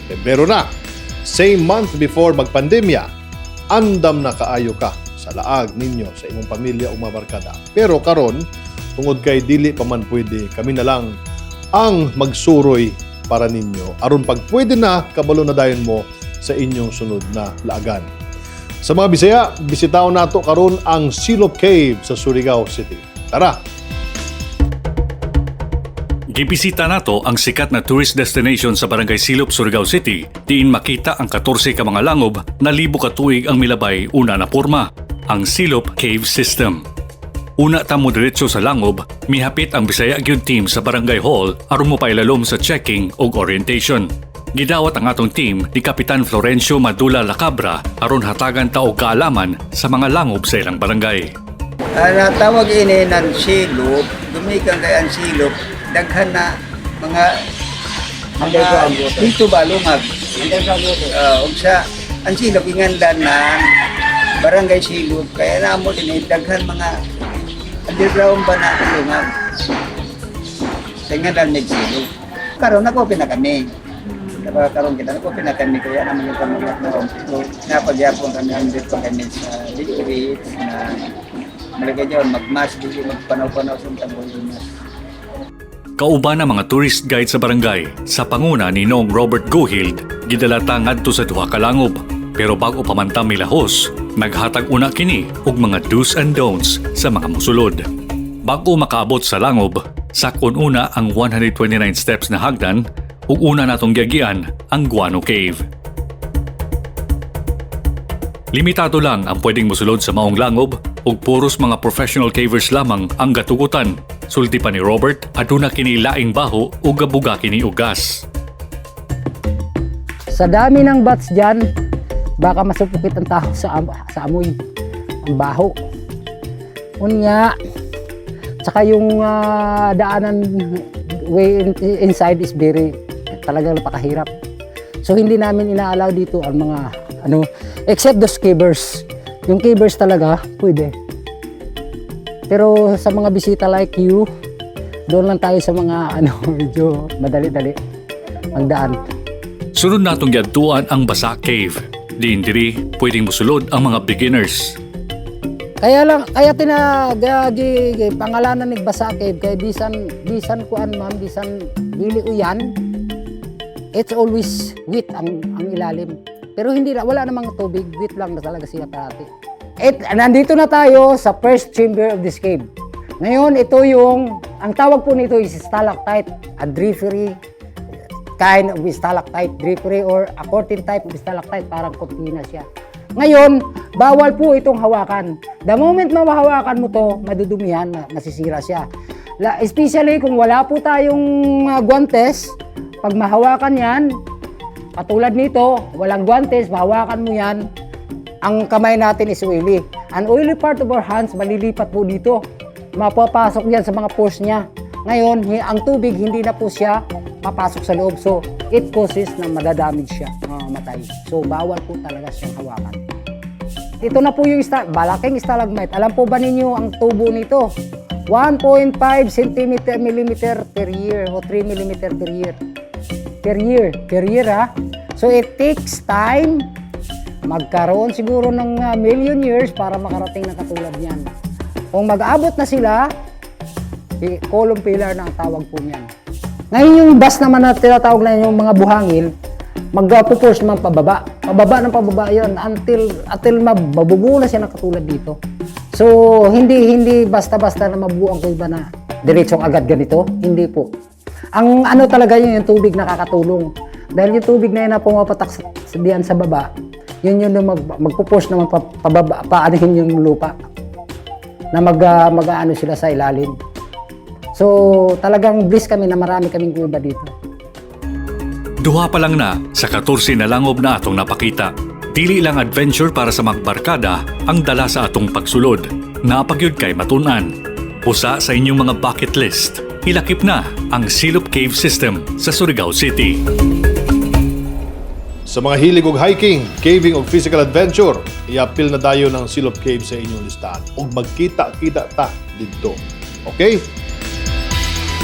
Pebrero na. Same month before magpandemya. Andam na kaayo ka sa laag ninyo sa imong pamilya o mga barkada. Pero karon, tungod kay dili pa man pwede, kami na lang ang magsuroy para ninyo. Aron pag pwede na, kabalo na dayon mo sa inyong sunod na laagan. Sa mga Bisaya, bisitaon nato karon ang Silop Cave sa Surigao City. Tara! Gibisita nato ang sikat na tourist destination sa Barangay Silop, Surigao City, diin makita ang 14 ka mga langob na libo ka tuig ang milabay una na porma, ang Silop Cave System. Una ta mo diretso sa langob, mihapit ang Bisaya gyud team sa Barangay Hall aron mopailalom sa checking ug orientation. Gidawat ang atong team ni Kapitan Florencio Madula Lacabra aron hatagan ta og kaalaman sa mga langob sa ilang barangay. Natawag ini ng silop, gumikan kay ang silop, daghan na mga dito ba lungag. Ug sa ang silop ingandan na Barangay Silop, kaya namo din eh, daghan mga underground ba na lungag. Sa ingandan mig silop. Karon nako na kami. Diba, karon kita nako na kami, kaya naman yung kami no. So, napagyapon kami andito kami sa retreat na malagay dyan, mag-mask, dili magpanaw-panaw sa taboy mas. Kauban ang mga tourist guide sa barangay sa panguna ni Noong Robert Gohild, gidala ta ngadto sa duha ka langob. Pero bago pa man ta milahos, naghatag una kini og mga do's and don'ts sa mga musulod. Bago makaabot sa langob, sak-on una ang 129 steps na hagdan ug una natong giagian ang Guano Cave. Limitado lang ang pwedeng musulod sa maong langob ug puros mga professional cavers lamang ang gatugutan. Sulti pa ni Robert, aduna kini laing baho ug gabuga kini og gas. Sa dami ng bats dyan, baka masupukit ang tao sa amoy. Ang baho. Unya, tsaka yung daanan way inside is very, talagang napakahirap. So hindi namin ina-allow dito ang mga ano, except those cavers. Yung cavers talaga, pwede. Pero sa mga bisita like you, doon lang tayo sa mga ano, medyo madali-dali ang daan. Sunod natong giadtuan ang Basa Cave. Diin diri pwedeng musulod ang mga beginners. Kaya lang kaya tinagagi pangalanan ni Basa Cave kay bisan bisan kuan, ma'am, bisan dili uyan, it's always wet ang ilalim. Pero hindi na, wala namang tubig, wet lang na talaga siya parati. Et nandito na tayo sa first chamber of this cave. Ngayon, ito yung ang tawag po nito is stalactite, a drapery kind of stalactite, drapery or a curtain type of stalactite, parang kurtina siya. Ngayon, bawal po itong hawakan. The moment mahawakan mo to, madudumihan, masisira siya. Especially kung wala po tayong guantes, pag mahawakan yan, katulad nito, walang guantes, mahawakan mo yan, ang kamay natin is oily. Ang oily part of our hands, malilipat po dito. Mapapasok yan sa mga pores niya. Ngayon, ang tubig, hindi na po siya papasok sa loob. So, it causes na madadamage siya, mamamatay. So, bawal po talaga siyang hawakan. Ito na po yung malaking stalagmite. Alam po ba ninyo ang tubo nito? 1.5 cm millimeter per year o 3 millimeter per year. Per year. Per year ha. So it takes time, magkaroon siguro ng million years para makarating na katulad niyan. Kung mag-abot na sila, column pillar na ang tawag po niyan. Ngayon, yung bus naman na tinatawag na yung mga buhangin, mag-push naman pababa. Pababa ng pababa yon until mabubuo na siya ng katulad dito. So, hindi hindi basta-basta na mabuo ang kuweba na diretsong agad ganito. Hindi po. Ang ano talaga yun, yung tubig nakakatulong. Dahil yung tubig na yun na pumapatak sa diyan sa baba, yun yun yung magpupush naman pababa, paanihin yung lupa. Na mag-ano sila sa ilalim. So, talagang bliss kami na marami kaming kuweba dito. Duha pa lang na sa 14 na langob na atong napakita. Dili lang adventure para sa magbarkada ang dala sa atong pagsulod. Naa pa gyud kay matun-an. Usa sa inyong mga bucket list, ilakip na ang Silop Cave System sa Surigao City. Sa mga hilig og hiking, caving ug physical adventure, iapil na dayon ang Silop Cave sa inyong listahan ug magkita-kita ta didto. Okay?